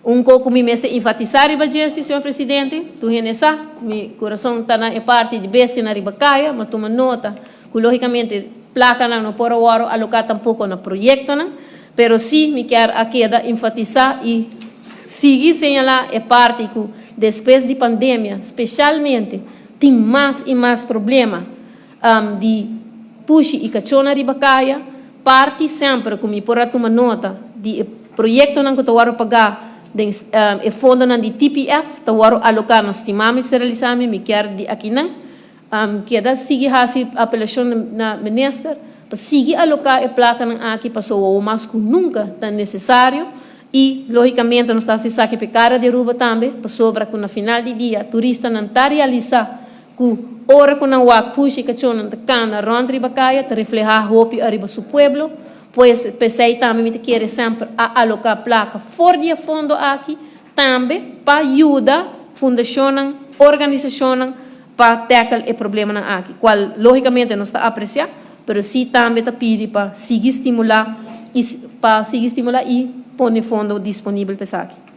Un kos ku mi mester enfatisá riba dje, señor presidente, tur hende sa, mi kurason ta na e parti di bestia nan riba kaya, m'a tuma nota ku lógikamente plakanan no por a aloká tampoko na proyektonan, pero sí mi ke a keda enfatisá i sigui señalá e parti ku despues di pandemia, spesialmente, tin mas i mas problema di pushi i kachó nan riba kaya. Parti semper ku mi por a tuma nota di proyektonan ku ta wòrdu pagá den e fondonan di TPF ta wòrdu aloká na Stimami Sterilisami. Mi ke di akinan keda sigui hasi apelashon na minister pa sigui aloká e plakanan aki, pasobra mas ku nunka ta nesesario. I lógikamente nos ta sa ku kara di Aruba tambe, pasobra ku na final di dia turistanan ta realisá ku ora ku nan wak pushi kachó nan ta kana rònt riba kaya, ta reflehá hopi ariba su pueblo. Pues p'esei tambe mi ke semper a aloká plaka for di fondo aki tambe pa yuda fundashon, organisashon pa tackle e problemanan aki, kual lógikamente nos ta apresiá, pero sí tambe ta pidi pa sigui stimulá i pone fondo disponibel pa esaki.